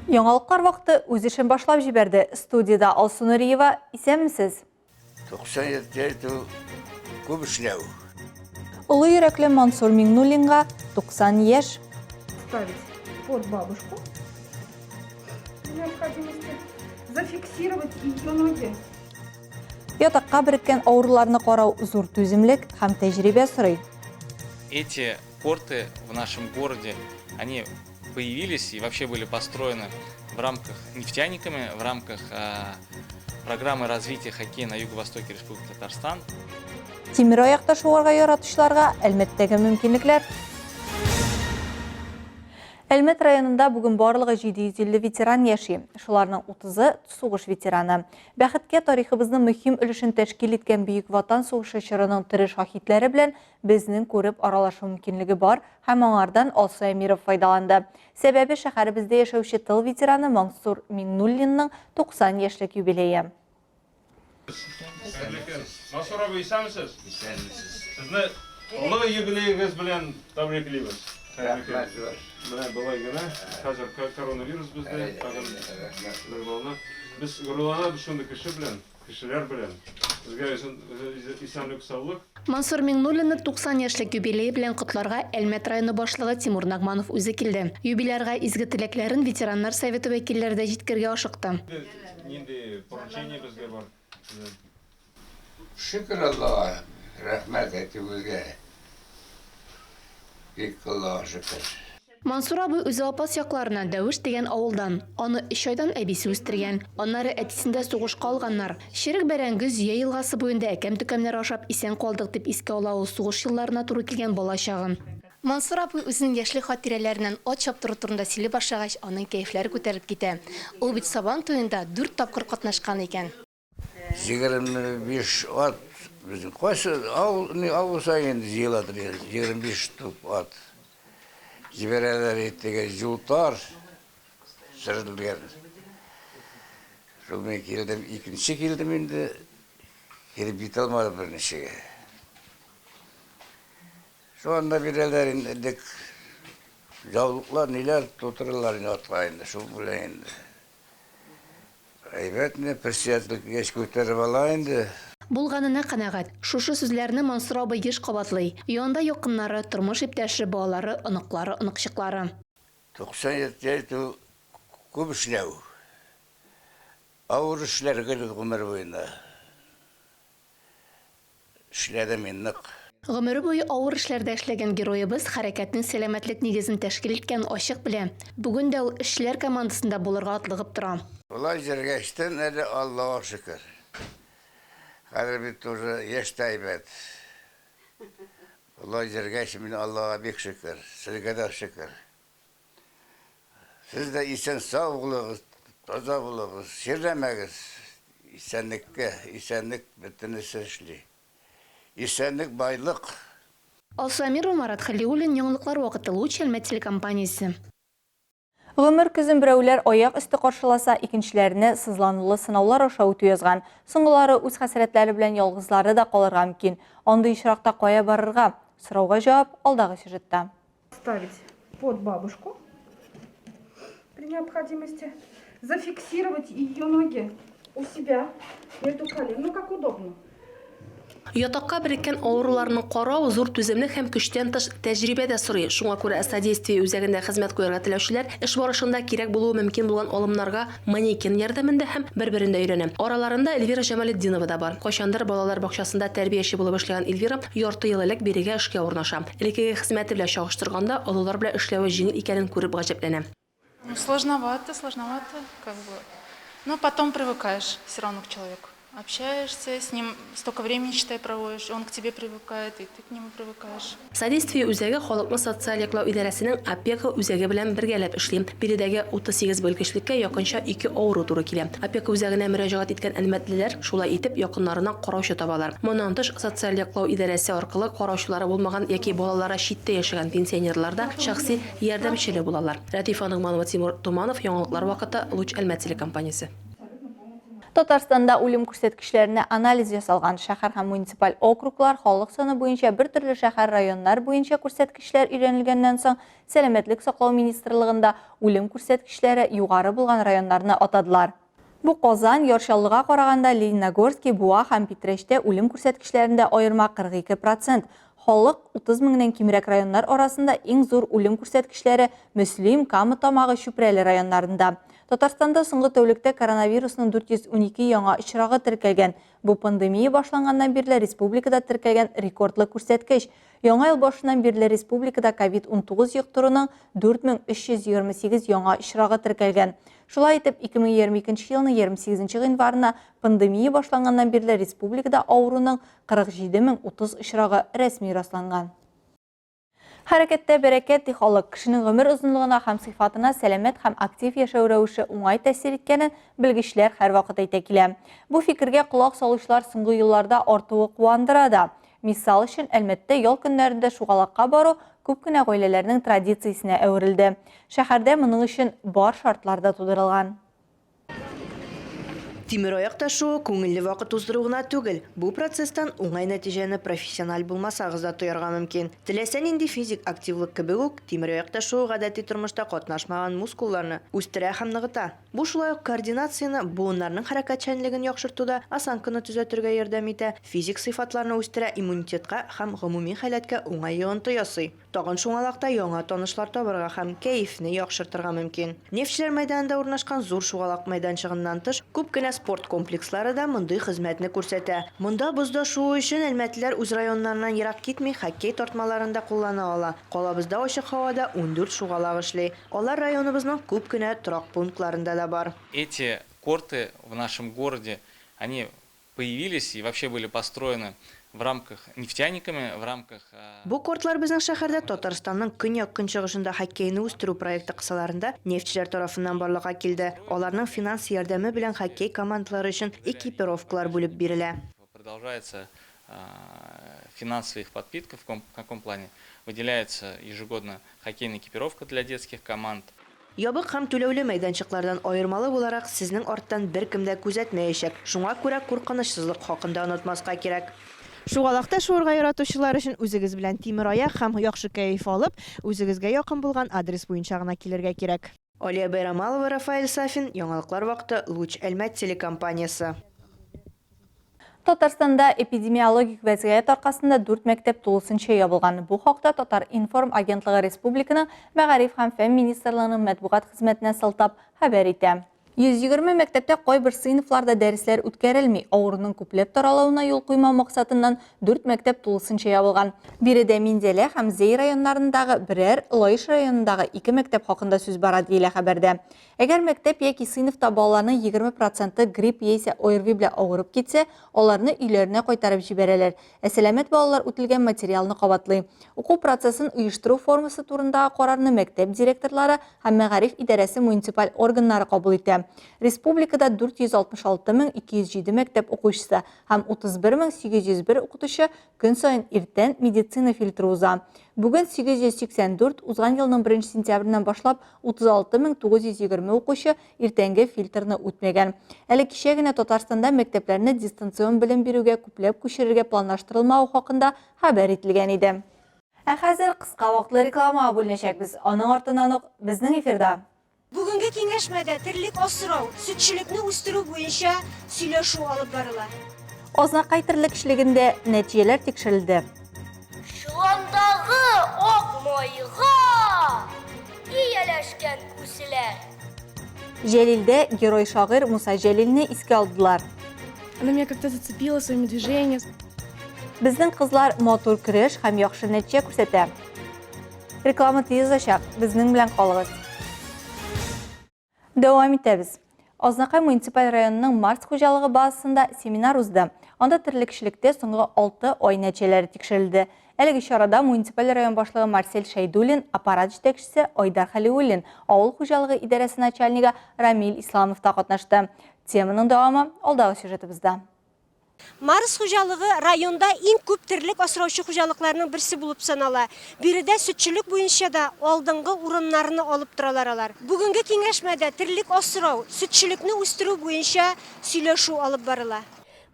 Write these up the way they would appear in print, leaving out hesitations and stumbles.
Яңалыклар вакыты үз эшен башлап җибәрде. Студиядә Алсу Нуриева, исәнмесез! 97 яшь ул күп эшләү. Олы йөрәкле Мансур Миңнуллинга 90 яшь. Ставить под бабушку. При необходимости зафиксировать ее ноги. Ятакка береккән авыруларны карау зур түземлек һәм тәҗрибә сорый. Эти корты в нашем городе, они появились и вообще были построены в рамках нефтяниками, в рамках программы развития хоккея на юго-востоке Республики Татарстан. Тимер аякта шуарга яратучыларга Әлмәттәге мөмкинлекләр. Әлмәт районында бүген барлыгы 750 ветеран яши. Шуларның 30-ы сугыш ветераны. Бәхеткә тарихыбызның мөһим өлешен тәшкил иткән Бөек Ватан сугышы чорының тере шаһитләре белән безнең күреп аралашу мөмкинлеге бар һәм аңардан Алсу Әмиров файдаланды. Сәбәбе, шәһәребездә яшәүче тыл ветераны Мансур Миңнуллинның 90 яшьлек юбилее. Хәерле көн. Мансур абый, исәнмесез? Исәнмесез. Сезне олы юбилеегыз белән тәбриклибез. Хәерле көн. Рәхмәт зур. Менә болай гына, хәзер коронавирус бездә, тагын бер волна. Без горурланабыз шундый кеше белән. Кешеләр белән. Сезгә исәнлек саулык. Мансур Миңнуллинны 90 яшьлек юбилее белән котларга Әлмәт районы башлыгы Тимур Нагманов үзе килде. Юбилярга изге теләкләрен ветераннар советы вәкилләре дә җиткерергә ашыкты. Нинди поручение безгә бар сездән? Шөкер Аллага, рәхмәт әтиебезгә. Бик Аллага шөкер. Мансур абый үзе Апас якларыннан, Дәвеш дигән авылдан. Аны өч айдан әбисе үстергән. Аннары әтисен дә сугышка алганнар. Черек бәрәңге, Зөя елгасы буенда әкәм-төкәмнәр ашап исән калдык, дип искә ала ул сугыш елларына туры килгән бала чагын. Мансур абый үзенең яшьлек хатирәләреннән ат чаптыру турында сөйли башлагач, аның кәефләре күтәрелеп китә. Ул бит Сабан туенда дүрт тапкыр катнашкан икән. 25 ат безнең кайсы авыл, ни авыл саен җыела торган 25 штук ат. Җибәрәләр теге юл тар сөрелгән. Шул мин килдем, икенче килдем инде. Килеп җитә алмадым беренчегә. Шул анда бирәләр инде элек яулыклар, ниләр тутыралар инде атка инде, шул белән инде. Әйбәт менә председатель килгәч күтәреп ала инде. Булганына канәгать. Шушы сүзләрне Мансур абый еш кабатлый. Янында якыннары, тормыш иптәше, балалары, оныклары, оныкчыклары. 97 яшь ул күп эшләү. Авыр эшләр гел гомер буена. Эшләдем мин нык. Гомере буе авыр эшләрдә эшләгән героебыз хәрәкәтнең сәламәтлек нигезен тәшкил иткәнен ачык белә. Бүген дә ул эшчеләр командасында булырга атлыгып тора. Болай йөргәчтен әле Аллага шөкер. Хәзер бит уже яшь тә әйбәт. Болай йөргәч мин Аллага бик шөкер. Сезгә дә шөкер. Сез дә исән-сау булыгыз, таза булыгыз, чирләмәгез. Исәнлеккә, исәнлек бөтенесе эшли. Исәнлек, байлык. Алсу Әмирова, Марат Хәлиуллин, Яңалыклар вакыты, Луч, Әлмәт телекомпаниясе. Гомер көзен берәүләр аяк өсте каршыласа, икенчеләренә сызланулы сынаулар аша үтү язган. Соңгылары үз хәсрәтләре белән ялгызлары да калырга мөмкин. Андый очракта кая барырга? Сорауга җавап алдагы сюжетта. Ставить под бабушку при необходимости. Зафиксировать ее ноги у себя между колен. Ну, как удобно. Ятакка береккән авыруларны карау зур түземлек һәм көчтән тыш тәҗрибә дә сорый. Шуңа күрә Содействие үзәгендә хезмәт куярга теләүчеләр эш барышында кирәк булуы мөмкин булган алымнарга манекен ярдәмендә һәм бер-берендә өйрәнә. Араларында Эльвира Җамалетдинова да бар. Кайчандыр балалар бакчасында тәрбияче булып эшләгән Эльвира ярты ел элек бирегә эшкә урнаша. Элеккеге хезмәте белән чагыштырганда, олылар белән эшләве җиңел икәнен күреп гаҗәпләнә. Ну, сложновато, сложновато, как бы. Но потом привыкаешь все равно к человеку. Общаешься с ним, столько времени, считай, проводишь, он к тебе привыкает, и ты к нему привыкаешь. Содействие үзәге халыкны социаль яклау идарәсенең опека үзәге белән бергәләп эшли. Биредәге 38 белгечлеккә якынча ике авыру туры килә. Опека үзәгенә мөрәҗәгать иткән әлмәтлеләр, шулай итеп, якыннарына караучы табалар. Моннан тыш, социаль яклау идарәсе аркылы караучылары булмаган яки балалары читтә яшәгән пенсионерлар да шәхси ярдәмчеле булалар. Рәдифә Ногманова, Тимур Туманов, Яңалыклар вакыты, Луч Әлмәт телекомпаниясе. Татарстанда үлем күрсәткечләренә анализ ясалган. Шәһәр һәм муниципаль округлар халык саны буенча бер төрле шәһәр-районнар буенча күрсәткечләр өйрәнелгәннән соң, Сәламәтлек саклау министрлыгында үлем күрсәткечләре югары булган районнарны атадылар. Бу Казан, Яр Чаллыга караганда Лениногорски, Буа һәм Питрәчтә үлем күрсәткечләрендә аерма 42 процент. Халык 30 меңнән кимрәк районнар арасында иң зур үлем күрсәткечләре Мөслим, Кама Тамагы, Чүпрәле районнарында. Татарстанда соңгы тәүлектә коронавирусның 412 яңа очрагы теркәлгән. Бу пандемия башланганнан бирле республикада теркәлгән рекордлы күрсәткеч. Яңа ел башыннан бирле республикада ковид-19 йоктыруның 4328 яңа очрагы теркәлгән. Шулай итеп, 2022 елның 28 гыйнварына пандемия башланганнан бирле республикада авыруның 47030 очрагы рәсми расланган. Хәрәкәттә бәрәкәт, ди халык. Кешенең гомер озынлыгына һәм сыйфатына сәламәт һәм актив яшәү рәвеше уңай тәэсир иткәнен белгечләр һәрвакыт әйтә килә. Бу фикергә колак салучылар соңгы елларда артуы куандыра да. Мисал өчен, Әлмәттә ял көннәрендә шугалакка бару күп кенә гаиләләрнең традициясенә әверелде. Шәһәрдә моның өчен бар шартлар да тудырылган. Тимераякта шуу күңелле вакыт уздыру гына түгел, бу процесстан уңай нәтиҗәне профессиональ булмасагыз да тоярга мөмкин. Теләсә нинди физик активлык кебек үк, тимераякта шуу гадәти тормышта катнашмаган мускулларны үстерә һәм ныгыта. Бу шулай ук координацияне, буыннарның хәрәкәтчәнлеген яхшыртуда, осанканы төзәтергә ярдәм итә, физик сыйфатларны үстерә, иммунитетка һәм гомуми халәткә уңай йогынты ясый. Тагын шуңалакта яңа танышлар табарга һәм кәефне яхшыртырга мөмкин. Нефтьчеләр мәйданында урнашкан зур шугалак мәйданчыгыннан тыш, күп кенә спорт комплекслары да мондый хезмәтне күрсәтә. Монда бозда шуу өчен әлмәтлеләр үз районнарыннан ерак китми, хоккей тартмаларын да куллана ала. Калабызда ачык һавада 14 шугалак эшли. Алар районыбызның күп кенә торак пунктларында да бар. Эти корты в нашем городе, они появились и вообще были построены в рамках нефтяниками, в рамках... Бу кортлар безнең шәһәрдә Татарстанның көньяк-көнчыгышында хоккейны үстерү проекты кысаларында нефтьчеләр тарафыннан барлыкка килде. Аларның финанс ярдәме белән хоккей командалары өчен экипировкалар бүлеп бирелә. Продолжается финансовая их подпитка, в каком плане? Выделяется ежегодно хоккейная экипировка для детских команд. Ябык һәм түләүле мәйданчыклардан аермалы буларак, сезнең арттан беркем дә күзәтмәячәк, шуңа күрә куркынычсызлык хакында онытмаска кирәк. Шугалакта шуырга яратучылар өчен үзегез белән тимераяк һәм яхшы кәеф алып, үзегезгә якын булган адрес буенча гына килергә кирәк. Алия Бәйрамалова, Рафаэль Сафин, Яңалыклар вакыты, Луч Әлмәт телекомпаниясе. Татарстанда эпидемиологик вәзгыять аркасында дүрт мәктәп тулысынча ябылган. Бу хакта Татар-информ агентлыгы республиканың Мәгариф һәм фән министрлыгының матбугат хезмәтенә сылтап хәбәр итә. 120 мәктәптә кайбер сыйныфларда дәресләр үткәрелми. Авыруның күпләп таралуына юл куймау максатыннан дүрт мәктәп тулысынча ябылган. Биредә Минзәлә һәм Зәй районнарындагы берәр, Лаеш районындагы ике мәктәп хакында сүз бара, диелә хәбәрдә. Әгәр мәктәп яки сыйныфта балаларның 20 проценты грипп яисә ОРВИ белән авырып китсә, аларны өйләренә кайтарып җибәрәләр, ә сәламәт балалар үтелгән материалны кабатлый. Уку процессын оештыру формасы турындагы карарны мәктәп директорлары һәм мәгариф идарәсе муниципаль органнары кабул итә. Республикада 466 207 мәктәп укучысы һәм 31 801 укытучы көн саен иртән медицина фильтры уза. Бүген 884, узган елның 1 сентябреннән башлап 36920 укучы иртәнге фильтрны үтмәгән. Әле кичә генә Татарстанда мәктәпләрне дистанцион белем бирүгә күпләп күчерергә планлаштырылмавы хакында хәбәр ителгән иде. Ә хәзер кыска вакытлы рекламага бүленәчәкбез. Аның артыннан ук безнең эфирда. Бүгенге киңәшмәдә терлек асрау, сөтчелекне үстерү буенча сөйләшү алып барыла. Азнакай терлекчелегендә нәтиҗәләр тикшерелде. Чоландагы ак майга ияләшкән күселәр. Җәлилдә герой-шагыйрь Муса Җәлилне искә алдылар. Она меня как-то зацепила своими движениями. Безнең кызлар матур көрәш һәм яхшы нәтиҗә күрсәтә. Реклама тиз узачак, безнең белән калыгыз. Дәвам итәбез. Азнакай муниципаль районының Марс хуҗалыгы базасында семинар узды. Анда терлекчелектә соңгы 6 ай нәтиҗәләре тикшерелде. Әлеге чарада муниципаль район башлыгы Марсель Шәйдуллин, аппарат җитәкчесе Айдар Хәлиуллин, авыл хуҗалыгы идарәсе начальнигы Рамил Исламов та катнашты. Теманың дәвамы алдагы сюжетыбызда. Марс хуҗалыгы районда иң күп терлек асраучы хуҗалыкларның берсе булып санала. Биредә сөтчелек буенча да алдынгы урыннарны алып торалар алар. Бүгенге киңәшмәдә терлек асрау, сөтчелекне үстерү буенча сөйләшү алып барыла.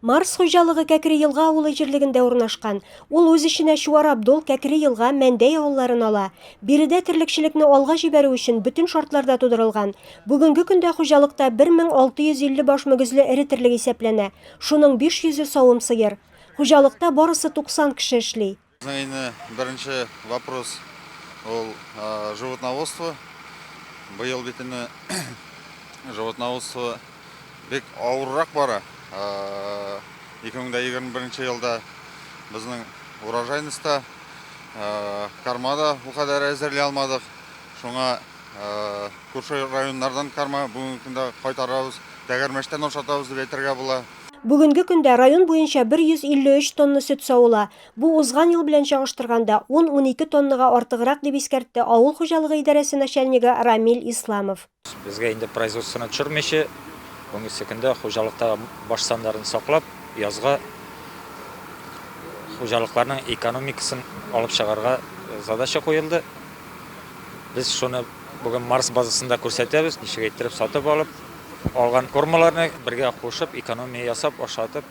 Марс хуҗалыгы Кәкре Елга авылы җирлегендә урнашкан. Ул үз эченә Чуар Абдул, Кәкре Елга, Мәндәй авылларын ала. Биредә терлекчелекне алга җибәрү өчен бөтен шартлар да тудырылган. Бүгенге көндә хуҗалыкта 1650 баш мөгезле эре терлек исәпләнә. Шуның 500 е савым сыер. Хуҗалыкта барысы 90 кеше эшли. Безнең инде беренче вопрос ул животноводство. Быел бит инде животноводство бик авыррак бара. 2021 елда безнең урожайность та, корма да ул кадәр әзерли алмадык. Шуңа Күрше районнардан карма бүгенге көндә кайтарабыз, тәгәрмәчтән ашатабыз дип әйтергә була. Бүгенге көндә район буенча 153 тонна сөт савыла. Бу узган ел белән чагыштырганда ун-унике тоннага артыграк, дип искәртте авыл хуҗалыгы идарәсе начальнигы Рамил Исламов. Безгә инде производствоны төшермичә, бүгенгесе көндә хуҗалыкта баш саннарын саклап, язга хуҗалыкларның экономикасын алып чыгарга задача куелды. Без шуны бүген Марс базасында күрсәтәбез, ничек иттереп сатып алып, алган кормаларны бергә кушып, экономия ясап, ашатып,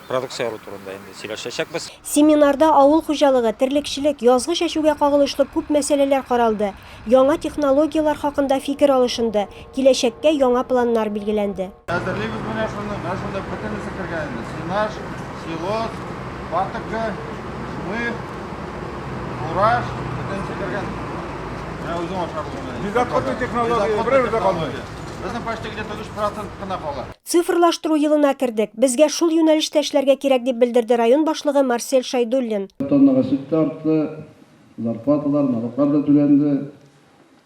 продукция алу турында инде сөйләшәчәкбез. Семинарда авыл хуҗалыгы, терлекчелек, язгы чәчүгә кагылышлы күп мәсьәләләр каралды, яңа технологияләр хакында фикер алышынды, киләчәккә яңа планнар билгеләнде. Әзерлибез менә шуны, менә шунда бөтенесе кергән инде. Сенаж, силос, патока, жмых, фураж, бөтенесе кергән. Менә үзең ашарлык менә. Безотходный технология, берәү дә калмый. Безнең почти где-то 3% кына кала. Цифрлаштыру елына кердек, безгә шул юнәлештә эшләргә кирәк, дип белдерде район башлыгы Марсель Шәйдуллин. Тоннага сөт тә артты, зарплаталар, налоглар да түләнде.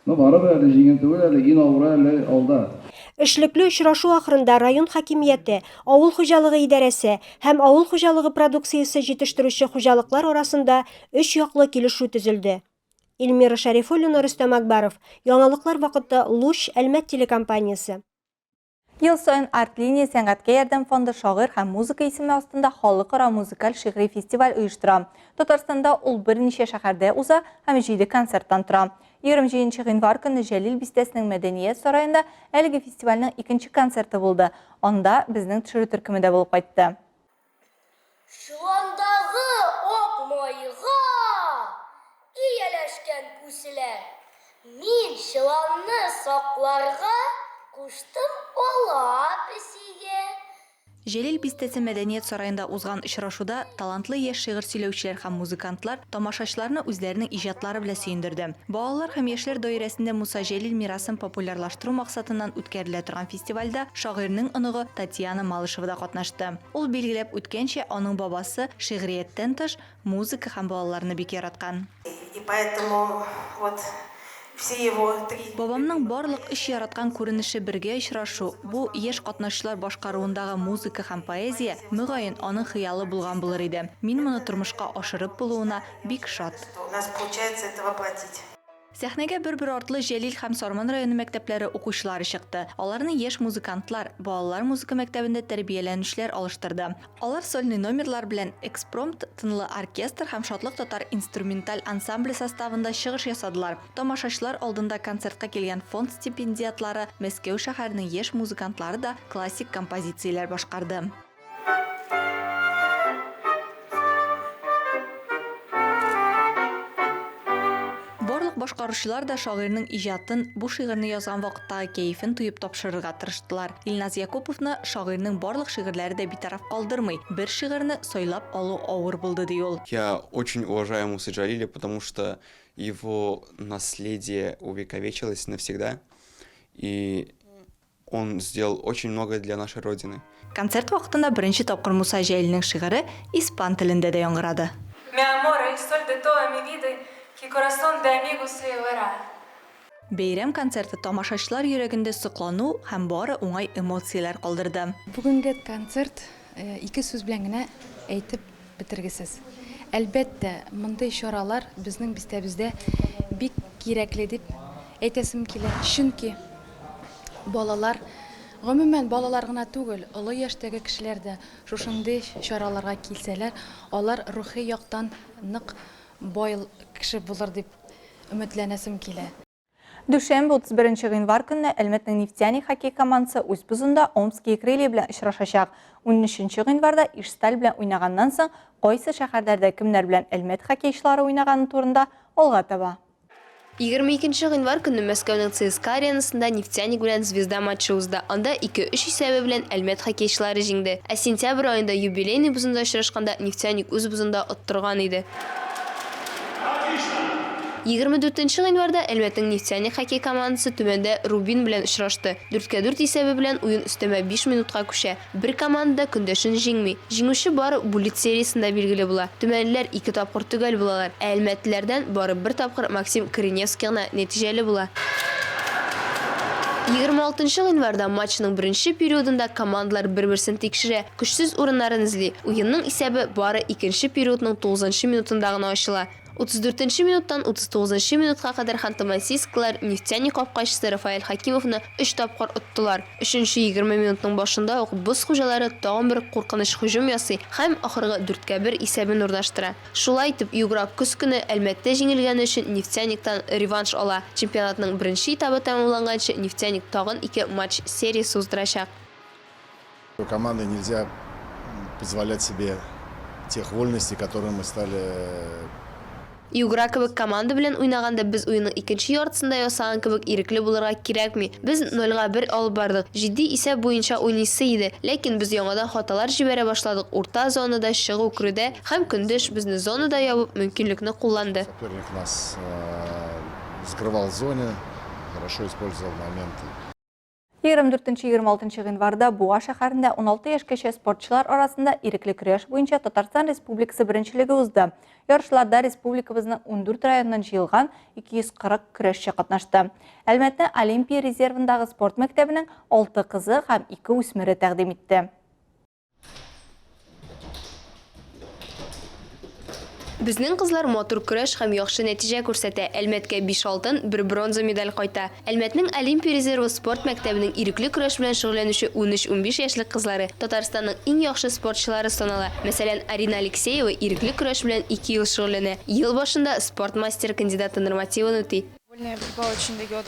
Но барыбер әле җиңел түгел әле, иң авыры әле алда. Эшлекле очрашу ахырында район хакимияте, авыл хуҗалыгы идарәсе һәм авыл хуҗалыгы продукциясе җитештерүче хуҗалыклар арасында өч яклы килешү төзелде. Эльмира Шәрифуллина, Рөстәм Акбаров. Яңалыклар вакыты, Луч, Әлмәт телекомпаниясе. Ел саен Арт-линия сәнгатькә ярдәм фонды Шагыйрь һәм музыка исеме астында халыкара музыкаль шигъри фестиваль оештыра. Татарстанда ул берничә шәһәрдә уза һәм җиде концерттан тора. 27 нче гыйнвар көнне Җәлил бистәсенең Мәдәният сараенда әлеге фестивальнең икенче концерты булды. Анда безнең төшерү төркеме дә булып кайтты. Чоландагы ак майга ияләшкән күселәр. Мин чоланны сакларга куштым ала песигә. Җәлил бистәсе мәдәният сараенда узган очрашуда талантлы яшь шигырь сөйләүчеләр һәм музыкантлар тамашачыларны үзләренең иҗатлары белән сөендерде. Балалар һәм яшьләр даирәсендә Муса Җәлил мирасын популярлаштыру максатыннан үткәрелә торган фестивальдә шагыйрьнең оныгы Татьяна Малышева да катнашты. Ул билгеләп үткәнчә, аның бабасы, шигърияттән тыш, музыка һәм балаларны бик яраткан. И поэтому вот все его три. Бабамның барлык өч яраткан күренеше бергә очрашу, бу, яшь катнашчылар башкаруындагы музыка һәм поэзия, мөгаен, аның хыялы булган булыр иде. Мин моны тормышка ашырып булуына бик шат. У нас получается это воплотить. Сәхнәгә бер-бер артлы Җәлил һәм Сарман районы мәктәпләре укучылары чыкты. Аларны яшь музыкантлар, балалар музыка мәктәбендә тәрбияләнүчеләр алыштырды. Алар сольный номерлар белән Экспромт, тынлы оркестр һәм Шатлык татар инструменталь ансамбле составында чыгыш ясадылар. Тамашачылар алдында концертка килгән фонд стипендиатлары, Мәскәү шәһәренең яшь музыкантлары да классик композицияләр башкарды. Барлык башкаручылар да шагыйрьнең иҗатын, бу шигырьне язган вакыттагы кәефен тоеп тапшырырга тырыштылар. Илназ Якуповны шагыйрьнең барлык шигырьләре дә битараф калдырмый, бер шигырьне сайлап алу авыр булды, ди ул. Я очень уважаю Мусы Джалиля, потому что его наследие увековечилось навсегда. И Он сделал очень многое для нашей Родины. Концерт вакытында беренче тапкыр Муса Җәлилнең шигыре испан телендә дә яңгырады. Mi amor, el sol de toda mi vida, que corazón de amigo se llevará. Бәйрәм концерты тамашачылар йөрәгендә соклану һәм бары уңай эмоцияләр калдырды. Бүгенге концерт ике сүз белән генә әйтеп бетергесез. Әлбәттә, мондый чаралар безнең бистәбездә бик кирәкле дип әйтәсем килә. Чөнки балалар Гомумән, балалар гына түгел, олы яшьтәге кешеләр дә шушындый чараларга килсәләр, алар рухи яктан нык бай кеше булыр дип өметләнәсем килә. Дүшәмбе, 31 гыйнвар көнне Әлмәтнең Нефтяник хоккей командасы үз бозында Омские крылья белән очрашачак. 13 гыйнварда Ижсталь белән уйнаганнан соң, кайсы шәһәрләрдә кемнәр белән Әлмәт хоккейчылары уйнаганы турында алга таба. 22 гыйнвар көнне Мәскәүнең ЦСКА аренасында Нефтяник белән Звезда матчы узды. Анда 2-3 исәбе белән Әлмәт хоккейчылары җиңде. Ә сентябрь аенда Юбилейный бозында очрашканда Нефтяник үз бозында оттырган иде. 24 нче гыйнварда Әлмәтнең Нефтяник хоккей командасы Төмәндә Рубин белән очрашты. Дүрткә дүрт исәбе белән уен өстәмә биш минутка күчә. Бер команда да көндәшен җиңми. Җиңүче бары буллит сериясендә билгеле була. Төмәнлеләр ике тапкыр төгәл булалар, ә әлмәтлеләрдән бары бер тапкыр Максим Кореневский гына нәтиҗәле була. 26 нчы гыйнварда матчның беренче периодында командалар бер-берсен тикшерә, көчсез урыннарын эзли. Уенның исәбе бары икенче периодның тугызынчы минутында гына ачыла. 34 нче минуттан 39 нчы минутка кадәр ханты-мансийсклылар Нефтяник капкачысы Рафаэль Хәкимовны өч тапкыр оттылар. Өченче 20 минутның башында ук боз хуҗалары тагын бер куркыныч һөҗүм ясый һәм ахыргы дүрткә бер исәбен урнаштыра. Шулай итеп, Югра көз көне Әлмәттә җиңелгәне өчен Нефтяниктан реванш ала. Чемпионатның беренче этабы тәмамланганчы Нефтяник тагын ике матч сериясе уздырачак. Команде нельзя позволять себе тех вольностей, которые мы стали Югра кебек команда белән уйнаганда без уенның икенче яртысында ясаган кебек ирекле булырга кирәкми. Без нольга бер алып бардык. Җитди исәп буенча уйныйсы иде. Ләкин без яңадан хаталар җибәрә башладык, урта зонада, чыгу-керүдә һәм көндәш безне зонада ябып, мөмкинлекне кулланды. Соперник нас закрывал в зоне, хорошо использовал моменты. 24-26 гыйнварда Буа шәһәрендә 16 яшькәчә спортчылар арасында ирекле көрәш буенча Татарстан Республикасы беренчелеге узды. Ярышларда республикабызның 14 районыннан җыелган 240 көрәшче катнашты. Әлмәтне Олимпия резервындагы спорт мәктәбенең 6 кызы һәм 2 үсмере тәкъдим итте. Безнең кызлар матур көрәш һәм яхшы нәтиҗә күрсәтә. Әлмәткә биш алтын, бер бронза медаль кайта. Әлмәтнең Олимпия резервы спорт мәктәбенең ирекле көрәш белән шөгыльләнүче унөч-унбиш яшьлек кызлары Татарстанның иң яхшы спортчылары санала. Мәсәлән, Арина Алексеева ирекле көрәш белән ике ел шөгыльләнә. Ел башында спорт мастеры кандидаты нормативын үти. Вольная борьба очень дает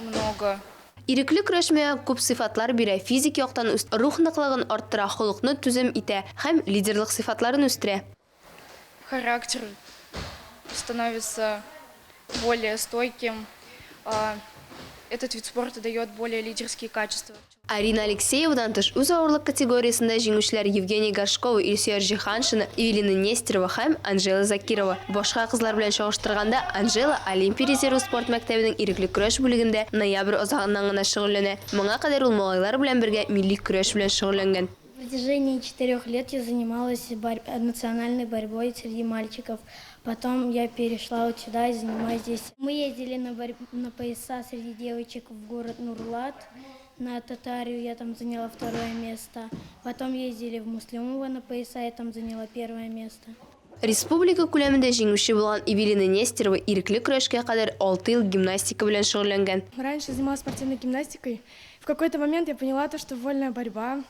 много. Ирекле көрәш миңа күп сыйфатлар бирә, физик яктан үстерә, рух ныклыгын арттыра, холыкны түзем итә һәм лидерлык сыйфатларын үстерә. Характер становится более стойким, этот вид спорта дает более лидерские качества. Арина Алексеевадан тыш, үз авырлык категориясендә җиңүчеләр Евгений Горшкова, Илсөяр Җиһаншина, Эвелина Нестерова һәм Анжела Закирова. Башка кызлар белән чагыштырганда, Анжела Олимпия резервы спорт мәктәбенең ирекле көрәш бүлегендә ноябрь азагыннан гына шөгыльләнә. Моңа кадәр ул малайлар белән бергә милли көрәш белән шөгыльләнгән. На протяжении четырех лет я занималась национальной борьбой среди мальчиков. Потом я перешла вот сюда и занимаюсь здесь. Мы ездили на, борь... на пояса среди девочек в город Нурлат, на Татарию, я там заняла второе место. Потом ездили в Муслюмово на пояса, я там заняла первое место. Республика күләмендә җиңүче булган Эвелина Нестерова ирекле көрәшкә кадәр алты ел гимнастика белән шөгыльләнгән. Раньше занималась спортивной гимнастикой. В какой-то момент я поняла то, что вольная борьба.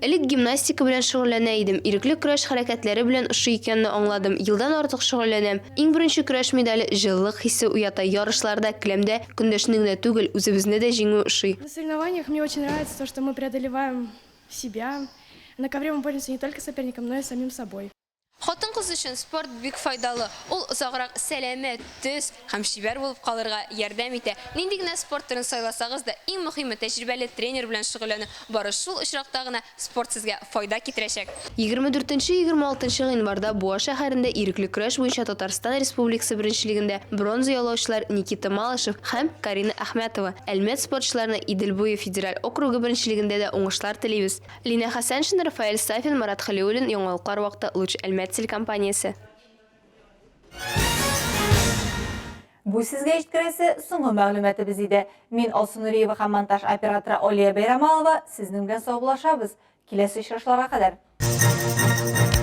Элек гимнастика белән шөгыльләнә идем. Ирекле көрәш хәрәкәтләре белән ошый икәнне аңладым. Елдан артык шөгыльләнәм. Иң беренче көрәш медале җылылык хисе уята. Ярышларда, келәмдә көндәшне генә түгел, үзебезне дә җиңү ошый. На соревнованиях мне очень нравится то, что мы преодолеваем себя. На ковре мы боремся не только с соперником, но и с самим собой. Хатын-кыз өчен спорт бик файдалы. Ул озаграк сәламәт, төз һәм чибәр булып калырга ярдәм итә. Нинди генә спорт төрен сайласагыз да, иң мөхиме тәҗрибәле тренер белән шөгыльләнү. Бары шул очракта гына спорт сезгә файда китерәчәк. 24-26 гыйнварда Буа шәһәрендә ирекле көрәш буенча Татарстан Республикасы беренчелегендә бронза яулаучылар Никита Малышев һәм Карина Әхмәтова, Әлмәт спортчыларына Идел буе федераль округы беренчелегендә дә уңышлар телибез. Линә Хәсәншина, Рафаэль Сафин, Марат Хәлиуллин, Яңалыклар вакыты, Луч Әлмәт телекомпаниясе. Бу сезгә җиткерәсе соңгы мәгълүматыбыз иде. Мин Алсу Нуриева һәм монтаж операторы Алия Бәйрамалова сезнең белән саубуллашабыз. Киләсе очрашларга кадәр.